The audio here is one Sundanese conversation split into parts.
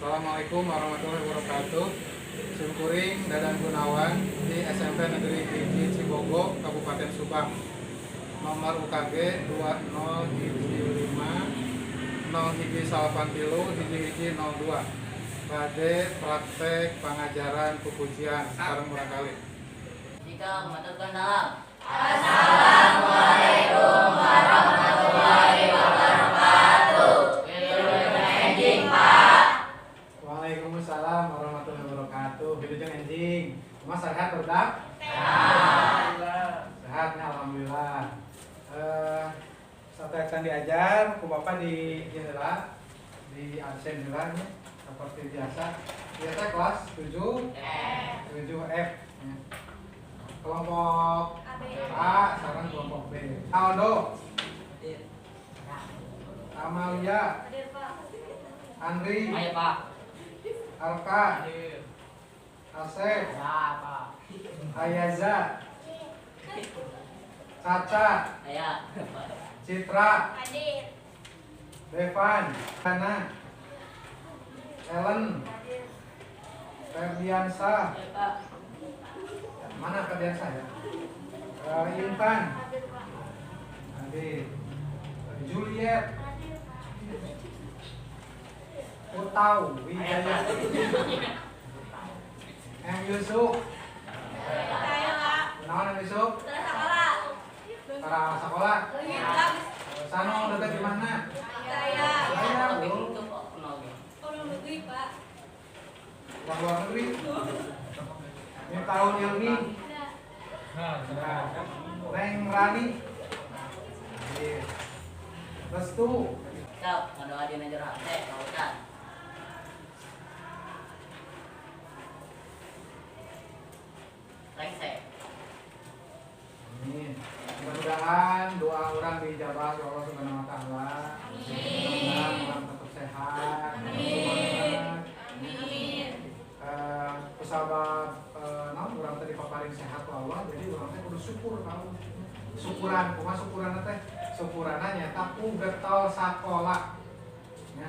Assalamualaikum warahmatullahi wabarakatuh. Simkuring Dadan Gunawan di SMP Negeri Hiji Cibogo, Kabupaten Subang. Nomor UKG 2015 0193 1102. Bade praktek pangajaran pupujian sareng murangkalih. Jika mengaturkan salam. Assalamualaikum warahmatullahi wabarakatuh. Wilujeng enjing, Pak. Waalaikumsalam warahmatullahi wabarakatuh. Wilujeng enjing. Kumaha, sehat barudak? Sehat. Sehatnya, alhamdulillah. Satu akan diajar ku Bapak di ieu heula, di absen heula nya, seperti biasa. Ieu teh kelas 7 7F nya. Kelompok A sareng kelompok B. Aldo, Amalia, Andri, Ayo, Pak. Alka, Asep, Ya, Pak. Ayaza, Caca, Aya. Citra, Devan, Ana, Ellen, Ferdiansa, Ayo, Pak. Mana Ferdiansa ya? Intan, Hadir, Juliet, Utau, Wijaya, M. Yusuf, Naon M. Yusuf? Para sekolah, Sano dekat di mana? Saya, oh, orang luar negeri. Miftahul Ilmi, Neng Rani, hadir. Restu, Sok, ngadoa dina jero hate, Pak Ustad. Rengse. Amin. Mudah-mudahan doa urang diijabah oleh Allah Subhanahu wa taala. Mudah-mudahan urang tetap sehat, semangat. Kusabab naon urang teh dipaparin sehat ku Allah, jadi urang teh kudu syukur ka Allah. Syukuran, kumaha syukuranna teh? Syukuranna nyaeta ku getol sakola. Ya.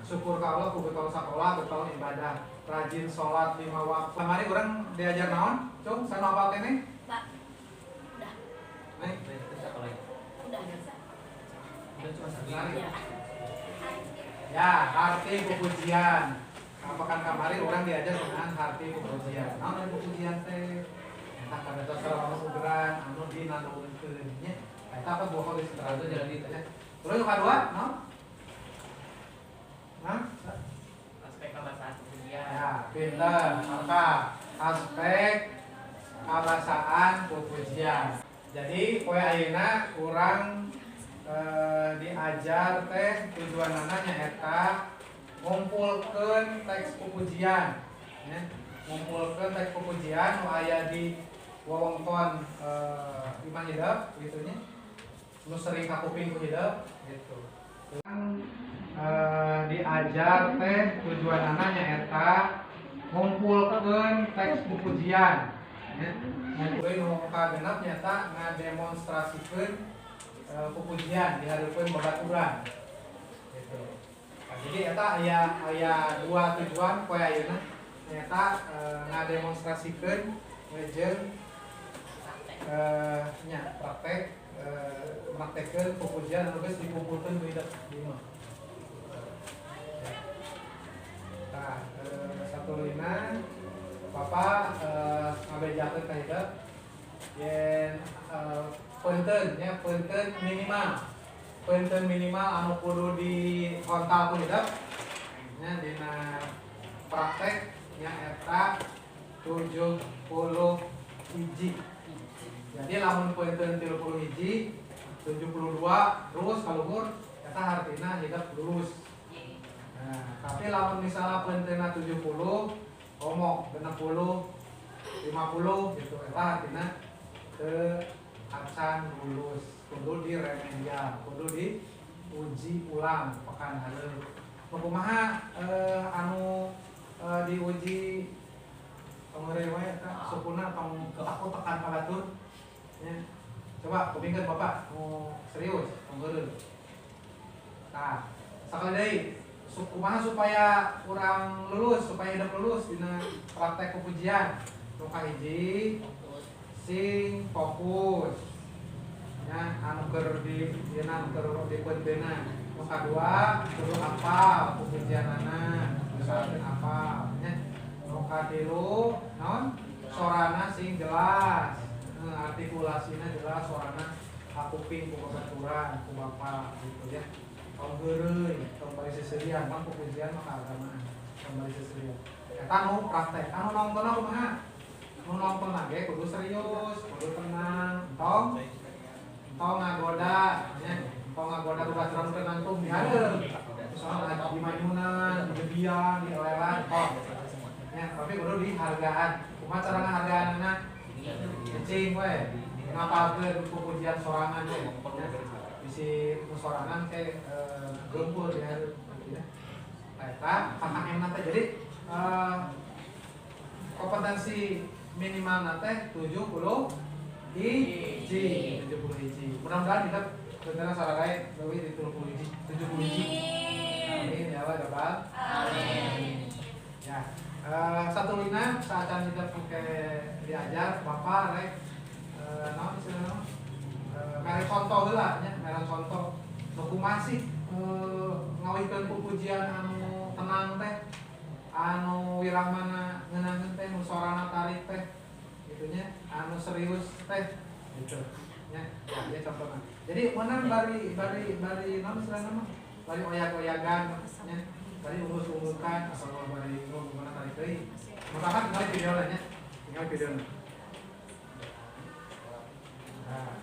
Syukur ka Allah ku getol sakola, getol ibadah, rajin sholat lima waktu. Kamari urang diajar naon? Cung, sana apal keneh? Nih, lari. Ya, arti pupujian. Apakan kamari urang diajar mengenai arti pupujian. Naon ari pupujian teh? Eta kada anu ugeran anu dinanuhunkeun nya. Eta apa buah geus terlalu jadi teh. Terus yang kedua, naon? Hah? Aspek kabasaan pujian. Ya, pinter. Maka aspek kabasaan pupujian. Jadi poe ayeuna urang diajar teh tujuanana nyaeta ngumpulkeun teks pupujian ya. Ngumpulkeun teks pupujian nu aya di wewengkon imah hidep gitu nya. Nu sering kakuping ku hidep gitu. Diajar teh tujuanana nyaeta ngumpulkeun teks pupujian ya. Ngumpulkeun nu kagenep nyaeta ngademonstrasikeun pupujian di hareupeun babaturan gitu. Nah, jadi eta aya aya dua tujuan poe ayeuna nyaeta ngademonstrasikeun jeung nya praktek praktekkeun pupujian anu geus dikumpulkeun ku hidep di imah. Ya. Nah, satuluyna Bapak ngabejakeun ka hidep yen peunteun nya, peunteun minimal anu kudu dihontal ku hidep nya dina praktek nya eta 70 hiji. Jadi lamun peunteun 30 hiji, 72 terus kaluhur, eta hartina hidep lulus. Nah, tapi lamun misalnya peunteunna 70, komo 60, 50 gitu, eta artinya teu acan lulus, kudu diremedial, kudu diuji ulang pekan hareup. Nu kumaha anu diuji tong heureuy wae eta sukuna, tong takut tekan ka batur nya. Coba kupingkeun Bapak mau serius, tong heureuy. Nah, sakali deui. Kumaha supaya urang lulus, supaya hidup lulus dina praktek pujian. Nu kahiji sing fokus. Nya anu keur di dina anu keur dipeutena. Nu kadua kudu hafal pujianana, usahakeun hafal nya. Nu katilu naon? Sorana sing jelas. Artikulasina jelas, sorana kakuping ku babaturan, ku bapa gitu ya. Tong heureuy, tong bari seserian, mah pujian mah kaagamaan. Tong bari seserian. Eta nu praktek, anu nongtonna kumaha? Nu nongtonna ge kudu serius, kudu tenang, tong tong ngagoda nya, tong ngagoda ku baturan teu nangtung di hareup. Misalnya di manyunan, di gebian, di elelan, tong. Nya, tapi kudu dihargaan. Kumaha cara ngahargaanna? Cicing we, ngapalkeun pujian sorangan we. Bisi sorangan ke gempur di hareup ya. Eta KKM na teh jadi kompetensi minimal teh 70 hiji, 70 hiji. Mudah-mudahan kita beneran saragae leuwih di 70 hiji, 70 hiji. Amin ya Allah rabbal. Amin. Ya, satu lina saacan kita pakai diajar bapak rek naon istilahna mere contoh heula nya, mere contoh nu kumaha sih ngawihkeun pupujian anu tenang teh, anu wiramana ngeunaheun teh, nu sorana tarik teh gitu nya, anu serius teh gitu nya. Ya contohna. Jadi menang bari bari bari naon istilahna mah? Bari oyak-oyagan nya, bari ungus-ungukan atau bari ngomong tarik deui. Mutakan tinggal videona nya, tinggal videona. Nah.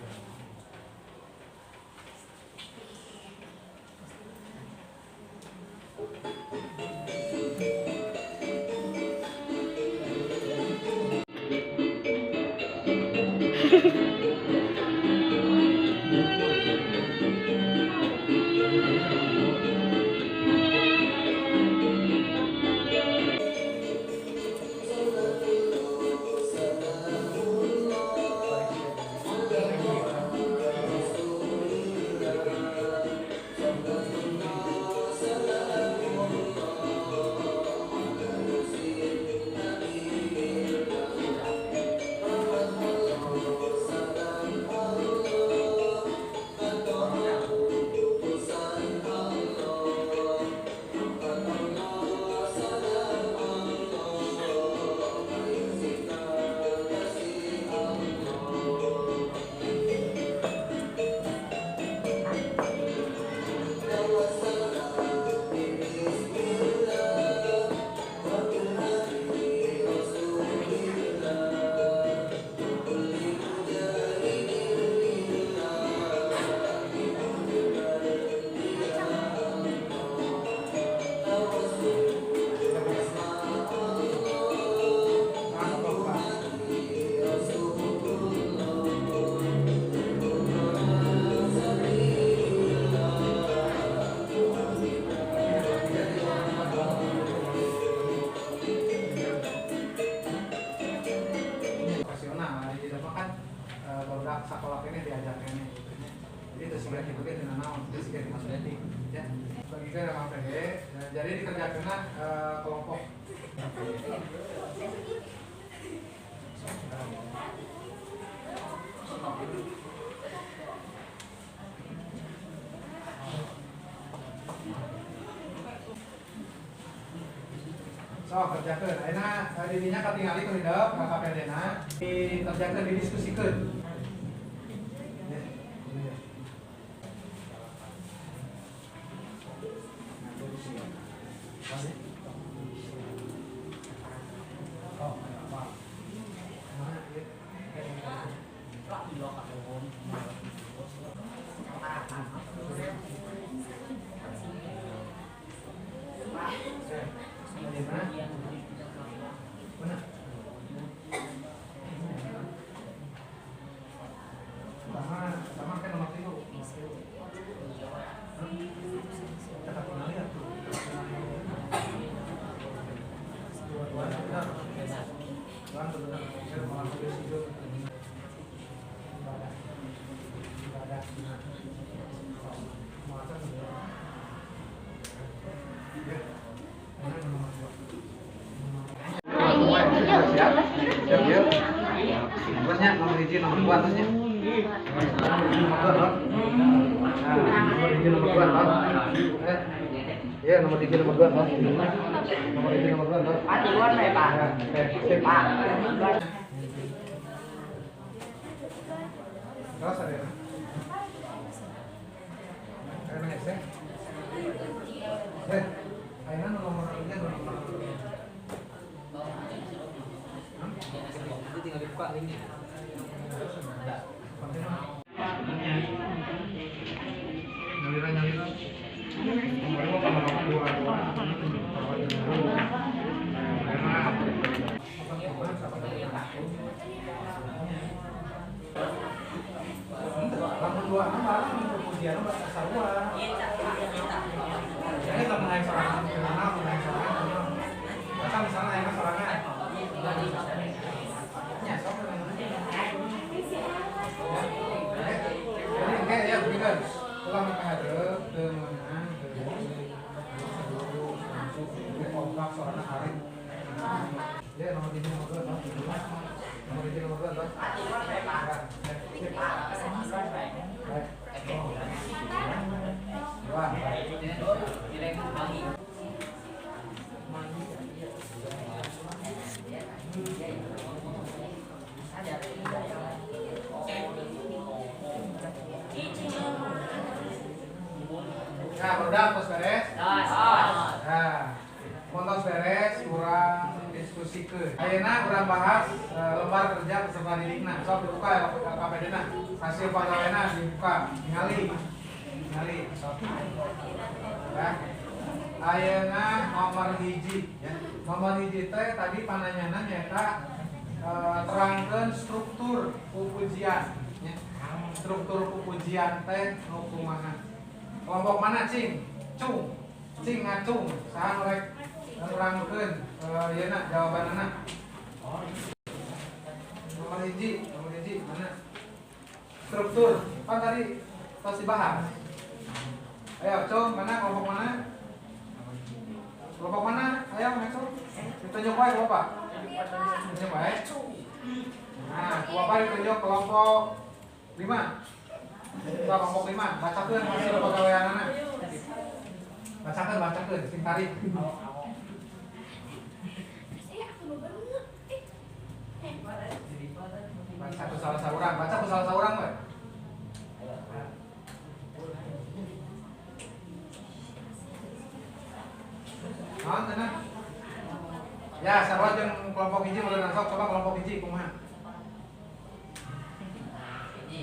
Sekolah ini diajar ini gitu nya. Jadi itu sih gitu ge teu naon, itu sih masuk ya. Bagi saya sama PG, jadi dikerjakeunna kelompok. So, kerjakeun. Ayeuna dirinya katingali ku hidep ka KPD-na, dikerjakeun, didiskusikeun. Sama kan nomor 3. Siap? Siap ya. Terusnya nomor 1, nomor 2 terusnya. Nomor 1, nomor 2 toh. Nah, nomor 1, nomor 2 toh. Iya, nomor 1, nomor 2 toh. Nomor 1, nomor 2 toh. Pak, tiluan we, Pak. Sip. Pak. Terus ada ya? Ayo nanya sih. Ayeuna nomor ini nomor. Itu tinggal dibuka linknya. Nyalira-nyalira. Nomor 2 lamun dua mah pujian mah sarua. Jadi lamun aya sorangan mana lamun aya sorangan. Masa misalnya aya sorangan. Nya sok jadi kayak ya begini. Ulah mah hareup teu meunang teu kompak sorangan hareup. Ya nomor 3 nomor 2 nomor 3 nomor 2 toh. Nah, udah tos beres. Nah, tos beres urang diskusi ke. Ayeuna urang bahas lembar kerja peserta didikna. Sok dibuka ya LKPD-na. Hasil pegawena dibuka, ningali. Ningali sok. Ya. Ayeuna nomor 1 ya. Nomor 1 teh tadi pananyana nyaeta terangkeun struktur pupujian ya. Struktur pupujian teh nu kumaha. Kelompok mana cing? Cung. Cing ngacung. Saha nu rek nerangkeun ieu na jawabanana. Nomor 1, nomor 1 mana? Struktur. Kan tadi tos dibahas. Ayo, cung, mana kelompok mana? Kelompok mana? Ayo, ngacung. Ditunjuk wae ku Bapak. Ditunjuk wae. Nah, ku Bapak ditunjuk kelompok 5. Coba kelompok 5, bacakeun hasil pagaweanana. Bacakeun, bacakeun, sing tarik. Baca ku salah saurang, baca ku salah saurang we. Naon cenah? Ya, sarua jeung kelompok 1 meureun sok coba kelompok 1 kumaha?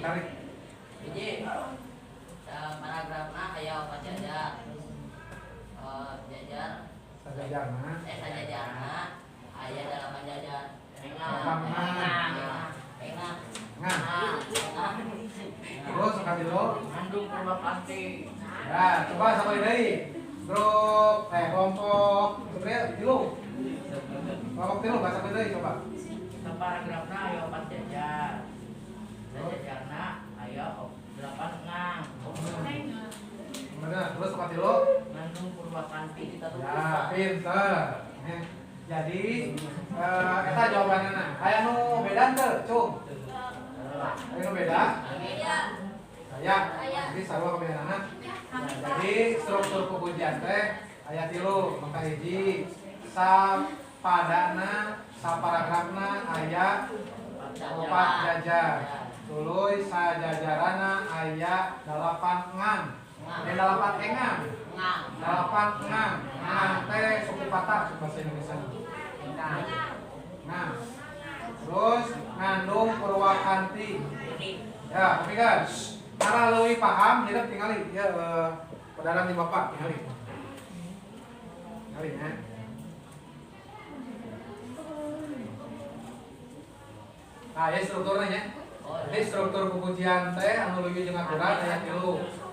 Tarik. 1. Paragrafna aya opat jajar. Jajar sajajarna. Sajajarna aya 8 jajar. Terus sekali lo ngandung purwakanti. Ya, coba sekali deui. Grup kelompok sebenarnya tilu. Kelompok tilu baca deui coba. Paragrafna aya 4 jajar. Sajajarna aya 8 ngang. Bener, terus sekali lo ngandung purwakanti. Ya, pinter. Jadi eta jawabanna. Aya nu beda teu, Cung? Aya nu beda? Beda. Aya. Jadi sarua kabehanana. Jadi struktur pupujian teh aya 3, maka hiji sapadana, saparagrafna aya 4 jajar. Tuluy sajajarana aya 8 ngang. 8 engang. 8 ngang. Ngang teh suku patah bahasa Indonesia. Nah, terus ngandung purwakanti. Ya, tapi kan cara leuwih paham hidup tingali ya pedaran di Bapak tingali. Tingali ya. Nah, ya strukturnya ya. Jadi struktur pupujian teh anu leuwih jeung aturan aya 3.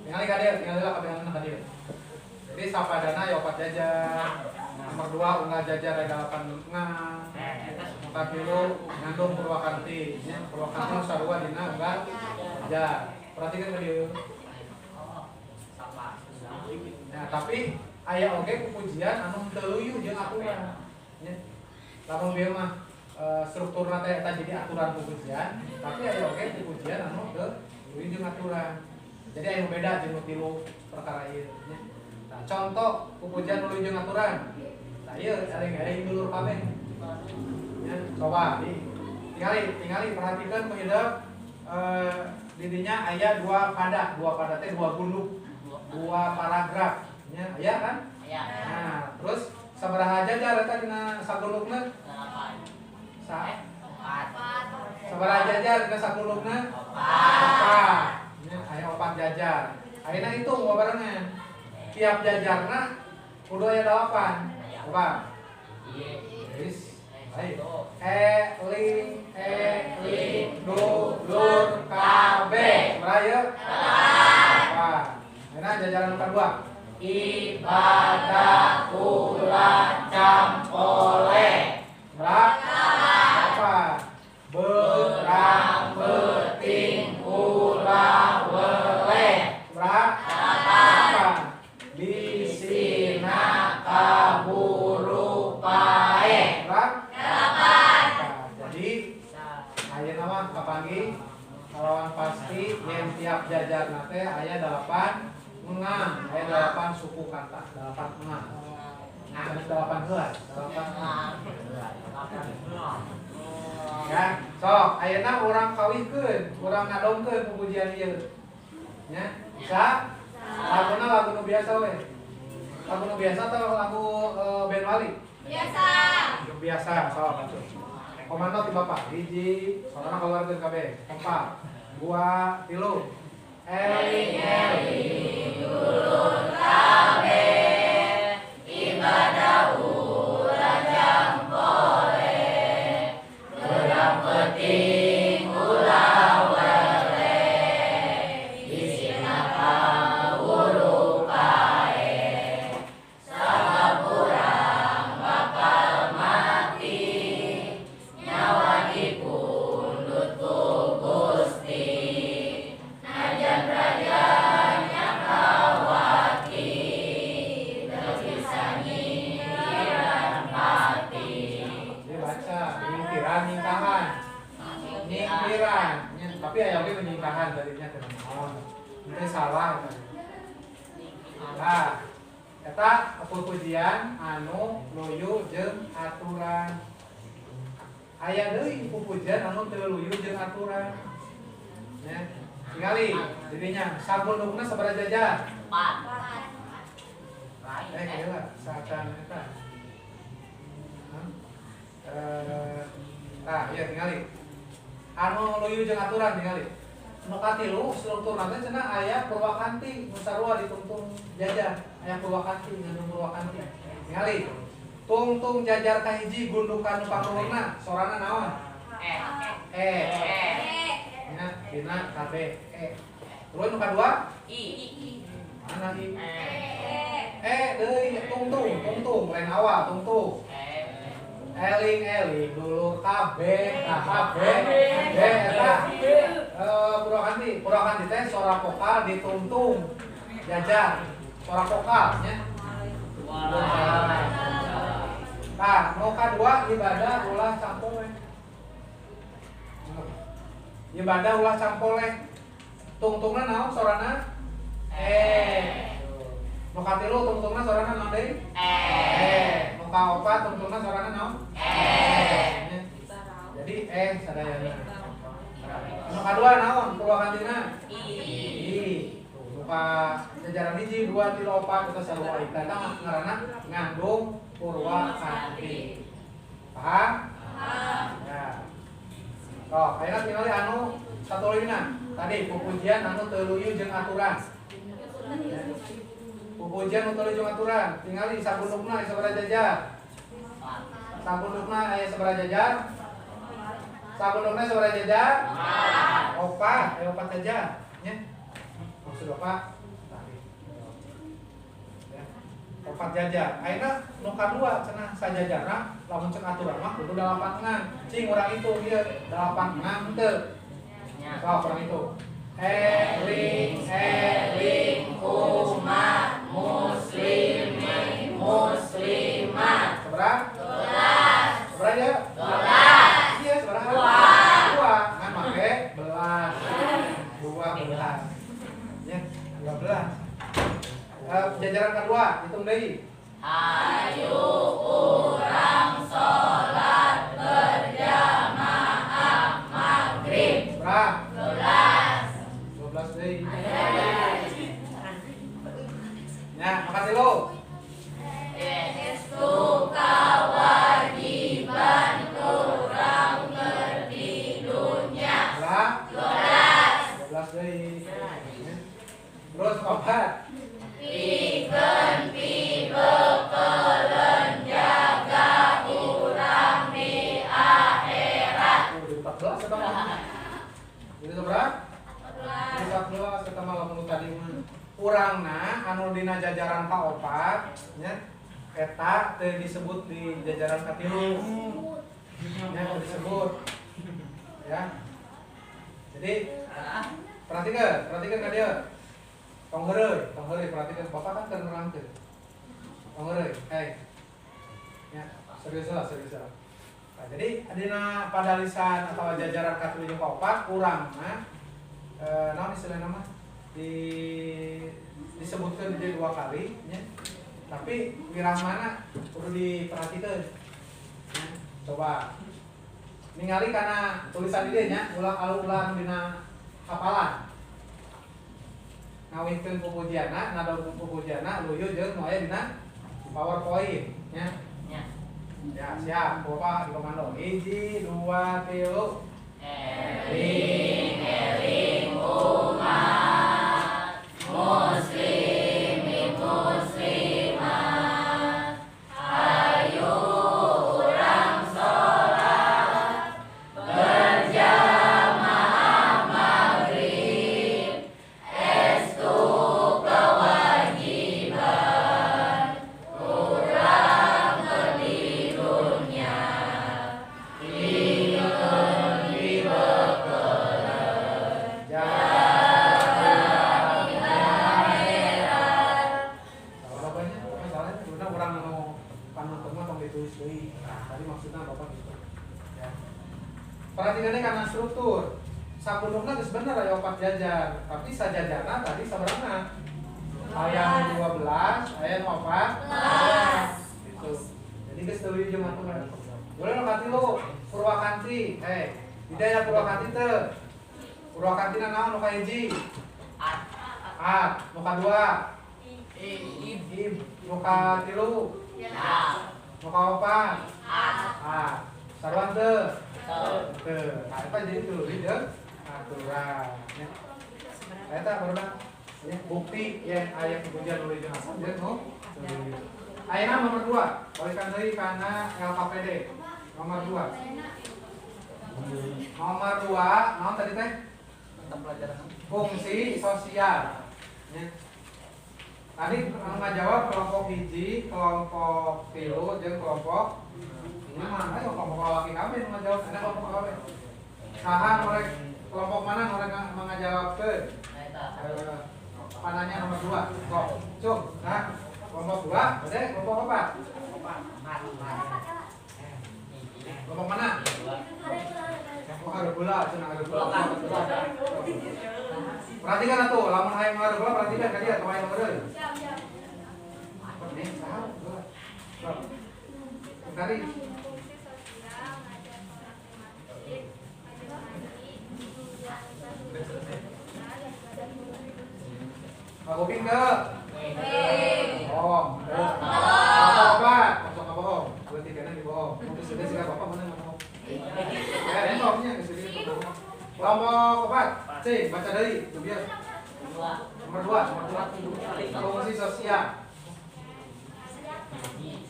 Tingali ka dieu, tingali lah kabehanna ka dieu. Jadi sapadana aya 4 jajar. Nomor 2 unggal jajar aya 8 ngang. Nomor 3 ngandung purwakanti nya, purwakanti sarua dina unggal jajar. Perhatikan ka dieu. Nah, tapi aya oge pupujian anu teu luyuh jeung aturan nya. Lamun bieu mah strukturna teh eta jadi aturan pupujian, tapi aya oge pupujian anu teu luyu jeung aturan. Jadi aya nu beda jeung nu tilu perkara ieu nya. Nah, contoh pupujian nu luyu jeung aturan. Nah, ieu eling-eling dulur kabeh. Ya, coba di tingali perhatikan ku hidep didinya aya dua pada teh dua gunduk, dua paragraf nya, aya kan? Aya. Nah, terus sabaraha jajar eta dina sagundukna? 8. Sabaraha jajar dina sagundukna? 4. Nya aya 4 jajar. Ayeuna hitung babarengan. Tiap jajarna kudu aya 8. Coba. Geus. Ayo. Eling eling dulur kabeh. Sabaraha ieu? 8. Ayeuna jajaran kedua. Ibadah ulah campole. Berapa? Berang penting ulah weleh. Berapa? Disina kaburu pae. Berapa? Jadi ayeuna mah kapanggih lawan pasti yang tiap jajarna teh aya 8 mengang, aya 8 suku kata, 8 mengang. Nah, 8 heula, 8 mengang. Ya, sok ayeuna urang kawihkeun, urang ngadongkeun pupujian ieu. Nya, bisa? Laguna lagu nu biasa we. Lagu nu biasa atau lagu band wali? Biasa. Nu biasa, sok atuh. Komando ti Bapak, hiji, sorana keluarkeun kabeh. 4, 2, 3. Eling eling dulur kabeh, ibadah ulah campole, berang penting ulah weleh, disina kaburu pae, sabab urang bakal mati, nyawa dipundhut ku Gusti. Najan raja nyakawati, teu bisa nyingkiran pati. Dia baca nyingkiran nyingkahan. Nyingkiran, tapi aya oge menyingkahan tadinya teh naon. Teu salah eta. Nah, eta pupujian anu luyu jeung aturan. Aya deui pupujian anu teu luyu jeung aturan. Nya. Tingali didinya sagundukna sabaraha jajar? 4. Kira saacan eta. Nah, iya tingali. Anu luyu jeung aturan tingali. Nu katilu strukturna teh cenah aya purwakanti nu sarua ditungtung jajar, aya purwakanti ngandung purwakanti. Tingali. Tungtung jajar kahiji gundukan nu pangluhurna, sorana naon? E. E. Nya dina KB E. Terus nu kadua? I. Mana I? E deui tungtung, tungtung lain awal tungtung. Eling eling dulur kabeh, nah kabeh B eta purwakanti, purwakanti teh sora vokal ditungtung jajar, sora vokal nya. Nah, nu kadua ibadah ulah campole. Ibadah ulah campole. Tungtungna naon sorana? E. Nu katilu tungtungna sorana naon deui? E. Nu kaopat tungtungna sorana naon? E. Jadi E sadayana. Nu kadua naon purwakantina? I. Nu ka jajaran hiji 2 3 4 eta sarua eta ngaranna ngandung purwakanti. Paham? Paham. Ya. Oh, ayeuna tingali anu satuluyna. Tadi pupujian anu teu luyu jeung aturan. Pupujian anu teu luyu jeung aturan. Tingali sagundukna aya sabaraha jajar? Sagundukna aya sabaraha jajar? Sagundukna sabaraha jajar? 4. Aya 4 jajar nya. Maksud Bapak tadi. Ya. 4 jajar. Ayeuna nu kadua cenah sajajarna lamun cek aturan mah kudu 8 ngan. Cing urang itu ieu 8 ngan teu. Sok urang itu. Eling eling umat muslimin muslimat. Sabaraha? 12. Sabaraha Hayu urang sholat berjamaah maghrib. Berapa? 12. 12 deui. Ya, makasih lo. Estu kewajiban urang keur di dunya. Berapa? 12. 12 deui. Terus opat. Pikeun pibeukeuleuh jaga urang di akhirat. Oh, jadi 14 eta mah. Jadi seberapa? 14. 14 eta mah lamun tadi mah. Urangna anu dina jajaran kaopat nya eta teu disebut di jajaran katilu. Nya teu disebut. Ya. Jadi perhatikan, perhatikan ka dieu. Tong heureuy, perhatikan bapak kan keur nerangkeun. Tong heureuy, hey. Ya, serius lah, serius lah. Nah, jadi dina padalisan atau jajaran katilu jeung kaopat urangna naon istilahna mah disebutkan di dua kali nya. Tapi wiramana kudu diperhatikan. Ya, coba ningali kana tulisan ieu nya, ulang alu-ulang dina hafalan. Ngawihkeun pupujianna, ngadog pupujianna luyu jeung nu aya dina PowerPoint nya. Nya. Ya, siap. Bapak di komando. 1, 2, 3. Eling eling umat muslimin muslimat, ayo urang sholat berjamaah maghrib. Estu kewajiban urang keur di dunya, pikeun pibeukeuleuh jaga di akhirat. Salah bapaknya, masalahnya sebenarnya orang anu panuntun mah tong ditulis deui. Nah, tadi maksudnya bapak gitu. Ya. Perhatikannya karena struktur. Sagunungna geus bener aya opat jajar, tapi sajajarna tadi sabarana. Aya nu 12, aya nu 4. Gitu. Jadi geus teu jeung aturan. Boleh nu katilu Purwakanti. Hei, di aya Purwakanti teu? Purwakanti naon nu kahiji? At. A, nu kadua. I. Ib, nu katilu. Ya. Nu kaopat. A. A. Sarua teu? Teu. Teu. Nah, eta jadi tuluy jeung aturan. Ya. Eta barudak ya, bukti yen aya kepujian nulis jeung asal jeung nu tuluy. Ayeuna nomor 2, balikan deui kana LKPD. Nomor 2. Nomor 2, naon tadi teh? Tentang pelajaran. Fungsi sosial. Ya. Tadi anu ngajawab kelompok hiji, kelompok tilu, jeung kelompok lima. Ayo kelompok laki kabeh nu ngajawab, ada kelompok kabeh. Saha nu rek kelompok mana nu rek ngajawabkeun? Nah, eta. Pananya nomor 2. Kok, cung. Nah, kelompok 2, berarti kelompok apa? Empat. Kelompok mana? 2. Oh, harus bola, cenah harus bola. Perhatikan atuh, lamun hayang ngaruh bola perhatikan ka dieu tong hayang meureun. Siap, siap. Nih, saha bola. Sok. Tadi Fungsi sosial ngajak sholat di masjid, ngajak ngaji, tujuan Pak Kuping teu? Bohong. Teu. Bohong. Bapak, kosong bohong. Berarti kana dibohong. Mun geus gede siga bapak mana ngomong. Eh, entoknya geus gede bohong. Kelompok opat, C, baca deui, nu bieu. 2. Nomor 2, nomor 2. Fungsi sosial. Hiji.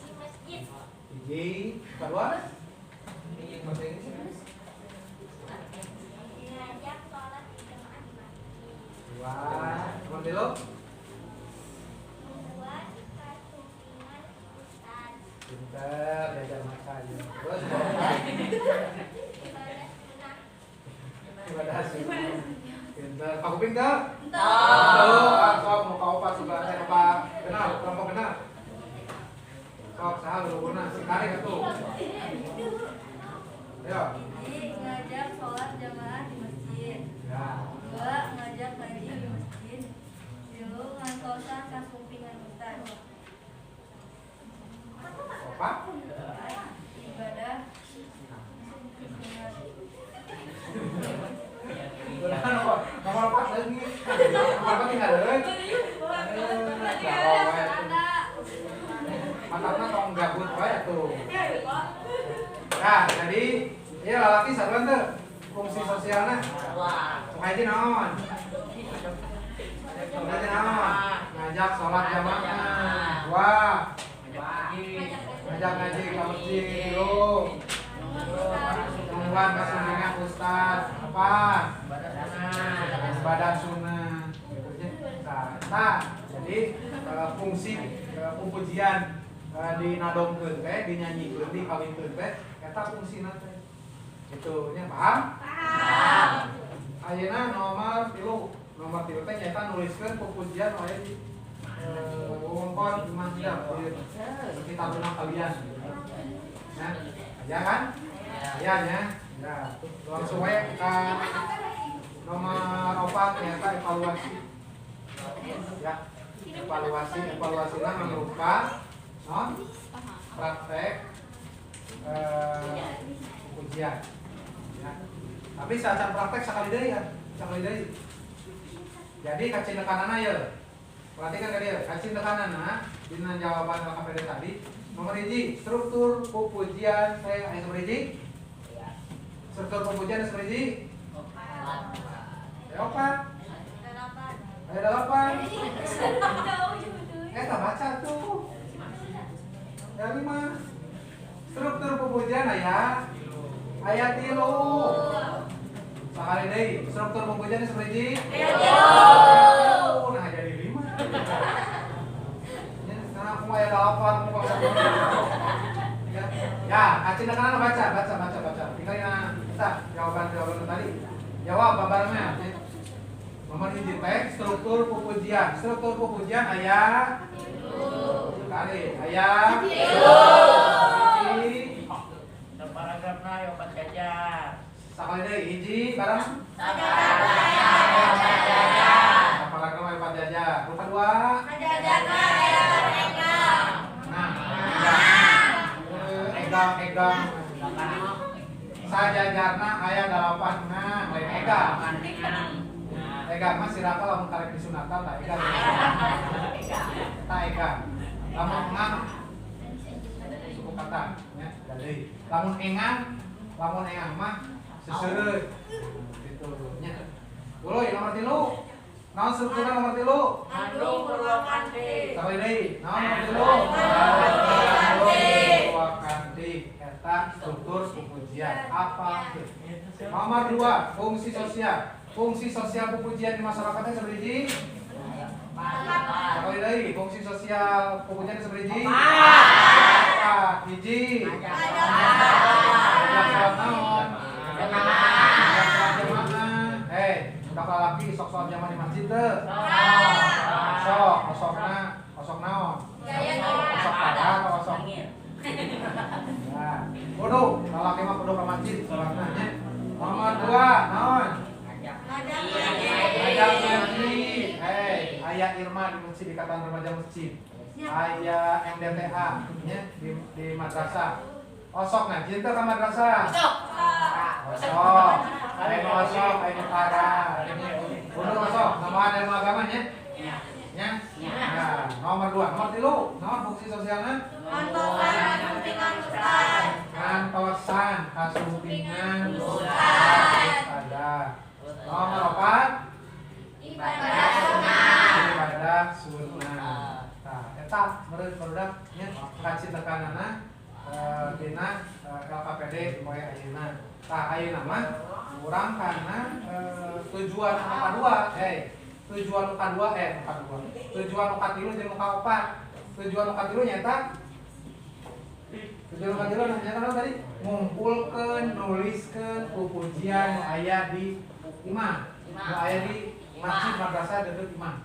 Hiji, kedua. Ngajak sholat di jemaah di masjid. 2. Nomor tilu. Membuat kasumpingan ustaz. Pinter, diajar maca aja. Terus Ibadah sunnah. ibadah sunnah. Pinter. Pak Kuping teu? Teu. Tuh, sok mau ka opat sebelah apa kenal, kelompok kenal. Sok saha luluhurna, si tarik atuh. Ayo. Hiji, ngajak sholat jamaah di masjid. Ya. 2, ngajak ngaji di masjid. 3, ngantosan kasumpingan ustaz. Matakna tong gabut wae atuh. Nah, jadi ieu lalaki sarua teu fungsi sosialna. Sok hiji naon? Sok hiji naon? Ngajak sholat jamaah. Dua. Ngajak ngaji ka masjid. Tilu. Nungguan kasumpingan ustaz. Apa? Ibadah sunnah. Nah, jadi fungsi pupujian dinadomkeun teh, dinyanyikeun, dikawinkeun teh eta fungsina teh. Gitu nya, paham? Paham. Ayeuna nomor 3. Nomor 3 teh nyaeta nuliskeun pupujian aya di wewengkon imah hidep di taruna kalian. Nah, ya kan? Ya nya. Ya, langsung wae ka nomor 4 nyaeta evaluasi. Ya, evaluasi, evaluasinya berupa no, praktek ujian. Ya. Tapi saat praktek sekali deui ya, sekali deui. Jadi kacindekanana ya. Perhatikan ka dieu, kacindekanana dina jawaban LKPD tadi nomor 1 struktur pupujian teh aya sabaraha hiji? Struktur pupujian aya sabaraha hiji? Aya opat. Aya delapan. Tak baca tuh. Ya 5. Struktur pupujian aya 3. Sakali deui, struktur pupujian sabaraha hiji? Aya 3. Nah, jadi 5. Ya, nah aku aya 8 aku. Ya, ya, kacindekanana baca, baca, baca, baca. Tinggal yang kita jawaban-jawaban tadi. Jawab babarnya. Nomor 1 teh struktur pupujian. Struktur pupujian aya 3. Kali aya 3. Paragrafna aya 4 jajar. Sakali deui hiji bareng Sajajar. Paragraf aya 4 jajar. Nu kadua? Sajajarna aya engang. Nah, egang egang. Sajajarna aya 8 nah, lain egang. Egang mah siraka lamun karek disunatan tah egang. Tah egang. Lamun engang suku kata nya jadi lamun engang mah seseureut gitu nya. Uloy nomor 3. Naon strukturna nomor 3? Ngandung purwakanti. Sakali deui, naon nomor 3? Purwakanti eta struktur pupujian. Apa? Nomor 2, fungsi sosial. Fungsi sosial pupujian di masyarakatnya sabaraha hiji? Sekali deui, fungsi sosial pupujian sabaraha hiji? 4. Hiji. Ngajak sholat naon? Ngajak sholat jamaah. Hei, budak lalaki sok sholat jamaah di masjid teu? Sok, osokna, osok naon? Osok parah atau osok? Ya. Kudu, lalaki mah kudu ka masjid sholatna nya. Nomor 2, naon? Ngajak ngaji. Hei, aya Irma di masjid, Ikatan Remaja Masjid. Aya MDTA nya di madrasah. Osok ngaji teu ka madrasah? Osok. Osok. Aya nu osok, aya nu parah. Kudu osok, nambahan ilmu agama nya. Nya. Nah, nomor 2, nomor 3, naon fungsi sosialna? Ngantosan kasumpingan ustaz. Ngantosan kasumpingan ustaz. Ada. Nomor 4, ibadah sunnah. Ibadah sunnah. Nah, eta meureun barudak nya kacindekanana dina LKPD poe ayeuna. Tah ayeuna mah urang kana tujuan anu kadua, tujuan nu kadua tujuan nu katilu jeung nu kaopat. Tujuan nu katilu nyaeta tujuan nu katilu nyaeta naon tadi? Ngumpulkeun, nuliskeun pupujian nu aya di imah, nu aya di masjid madrasah deukeut imah.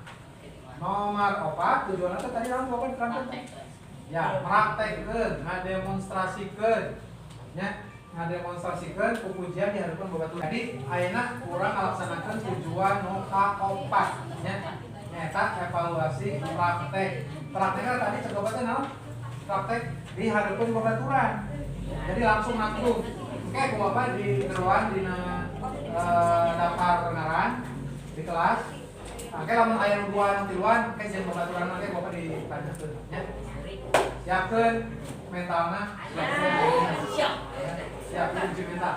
Nomor 4 tujuanna teh tadi naon bapak diterangkeun? Ya, praktekkeun, ngademonstrasikeun. Nya, ngademonstrasikeun pupujian di hareupeun babaturan. Jadi ayeuna urang ngalaksanakeun tujuan nu kaopat nya. Nyaeta evaluasi praktek. Praktekna tadi cek bapak teh naon? Praktek di hareupeun babaturan. Jadi langsung nangtung. Oke, ku bapak di geroan dina daftar ngaran di kelas. Oke, lamun aya nu duaan tiluan, ke jeung babaturan mah bapak ditanyakeun nya. Siap. Siapkeun mentalna. Siap. Siap uji mental.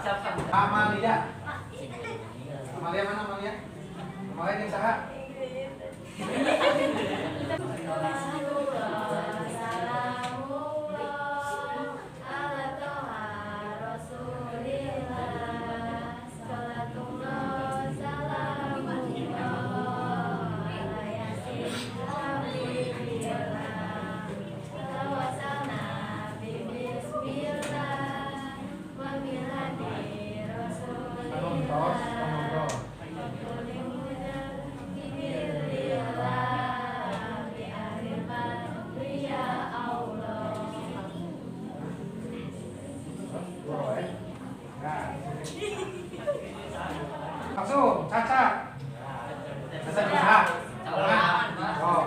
Amalia. Amalia mana Amalia? Amalia jeung saha? Langsung, Caca. Caca bisa. Oh.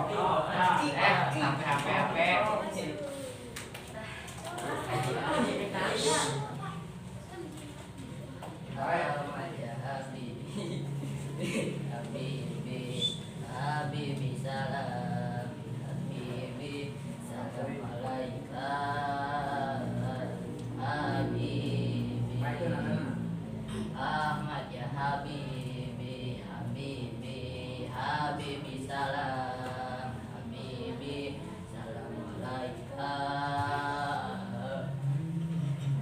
Habibi salam, habibi salam alaika, habibi Ahmad ya habibi, habibi, habibi salam, habibi salam alaika,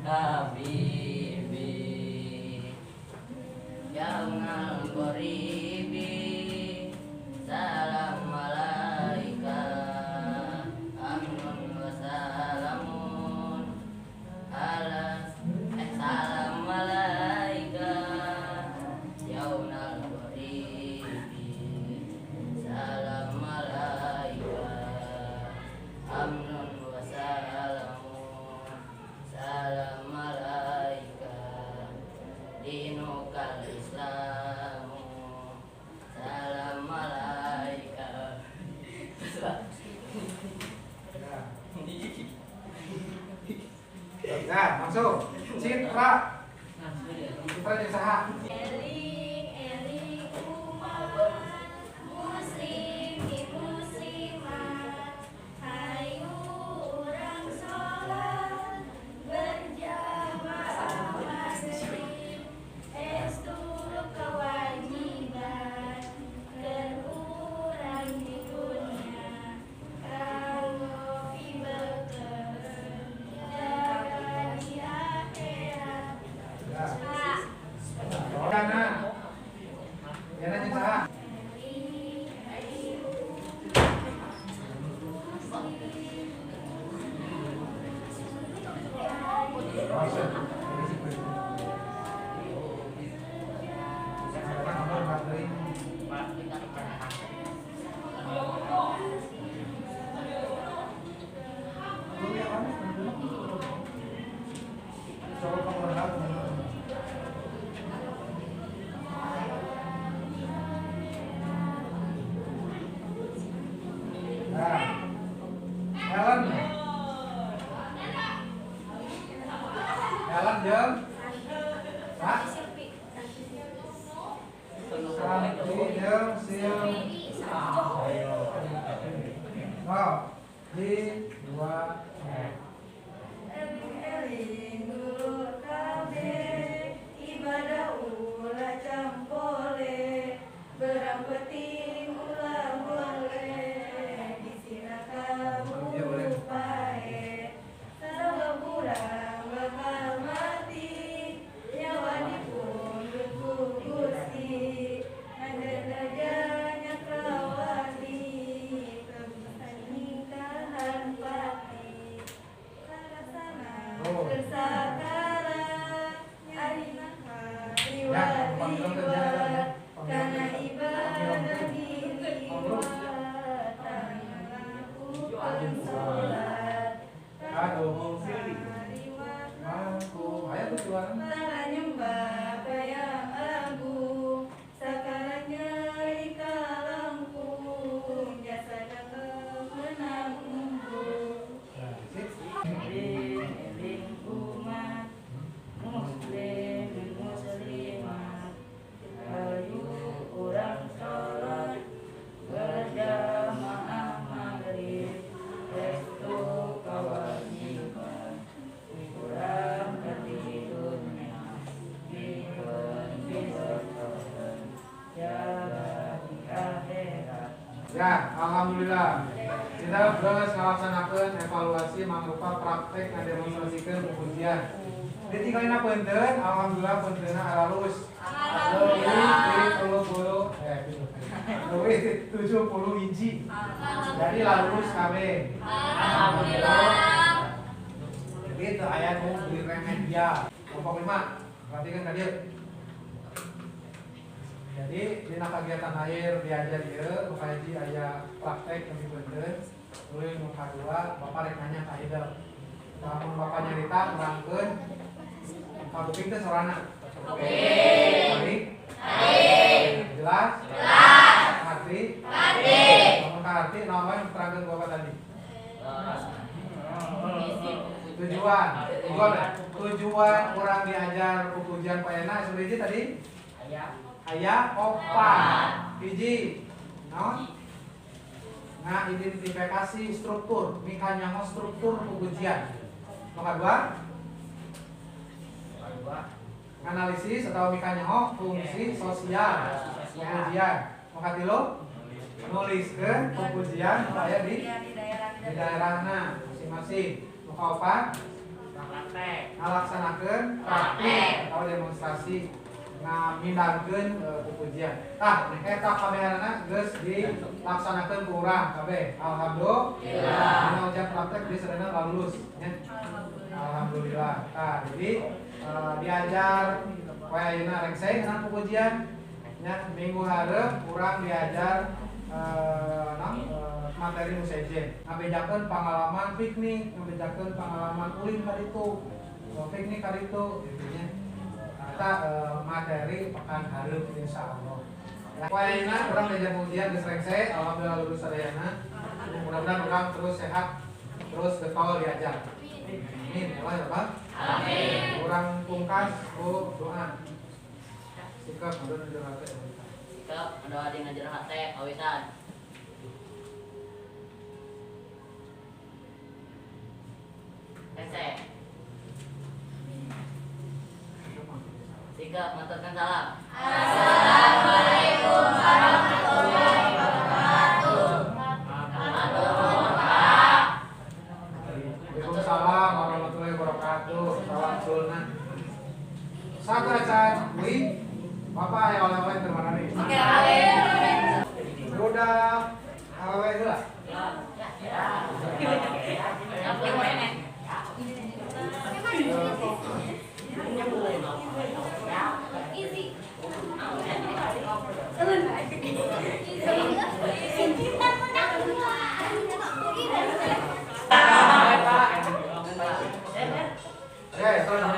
habibi jangan goribi. Salam alaika, amnun wa salamun ala, salam alaika, yaunal gharibi. Salam alaika, amnun wa salamun, salam alaika, dinukal islamu, salam alaika. Nah, langsung Citra. Citra jeung saha? Eling eling umat muslim muslimat, hayu urang sholat berjamaah maghrib, estu kewajiban keur urang di dunia, kanggo pibeukeun jaga di akhirat. Yana. Yana jeung saha? Ellen. Ellen jeung Pak Santi jeung Sil. Wow, di dua. Eling dulur kabeh ibadah ulah campole, berang penting ulah boleh disina kamu pae, sabab urang bakal mati nyawa dipundhut ku Gusti, nanda nyakrawati teu nikahan pati, karasana tersakara nyarina riwa-riwa kana ibadah diliwat ngalakukeun salat Aduh, aku aya tujuan tara nyembah ka Yang Agung, sakala nyeri kalangkung jasada kemenang embung. Nah, sip. Eling eling umat Ya, alhamdulillah. Kita geus ngalaksanakeun evaluasi mangrupa praktek ngademonstrasikeun pupujian. Ditinggalina peunteun, alhamdulillah peunteunna aralus. Alhamdulillah. Leuwih ti 70 hiji. Jadi lalulus kabeh. Alhamdulillah. Jadi teu aya nu beli remedial. Kelompok 5, perhatikan ka dieu. Jadi dina kagiatan akhir diajar ieu nu kahiji aya praktek yang dibeunteun, tuluy nu kadua bapak rek nanya ka Hidep. Lamun bapak nyarita nerangkeun kabuping teh sorana. Baik. Jelas? Jelas. Ngerti? Ngerti. Lamun kaharti naon wae nu diterangkeun ku bapak tadi? Tujuan. Tujuan. Tujuan urang diajar pupujian payana hiji tadi? Aya opat. Hiji. Naon? Nah, identifikasi struktur, mikanyaho struktur pupujian. Nu kadua? Analisis atau mikanyaho fungsi sosial pupujian. Nu katilu? Nuliskeun pupujian nu aya di daerahna masing-masing. Nu kaopat? Ngalaksanakeun praktik atau demonstrasi ngamindangkeun pupujian. Tah, eta kabehanana geus dilaksanakeun ku urang kabeh. Alhamdulillah. Dina ujian praktek di sadayana lulus nya. Alhamdulillah. Tah, jadi diajar poe ayeuna rengse ngeunaan pupujian nya, minggu hareup urang diajar materi nu sejen. Ngabejakeun pangalaman piknik, ngabejakeun pangalaman ulin ka ditu, piknik ka ditu gitu nya. Eta materi pekan hareup insyaallah. Ya, poe ayeuna urang diajar pujian geus rengse, alhamdulillah lulus sadayana. Mudah-mudahan urang terus sehat, terus getol diajar. Amin ya Allah ya Rabbal. Amin. Urang pungkas ku doa. Sikap ngadoa nu jero hate. Sikap ngadoa di ngajero hate kawitan. Rengse. Sikap manturkan salam. Assalamualaikum warahmatullahi wabarakatuh. Waalaikumsalam warahmatullahi wabarakatuh. Salam sunnah. Satu acan, wih, bapak aya oleh-oleh keur mana nih? Oke, Budak awewe heula. Ya. Oke, terus.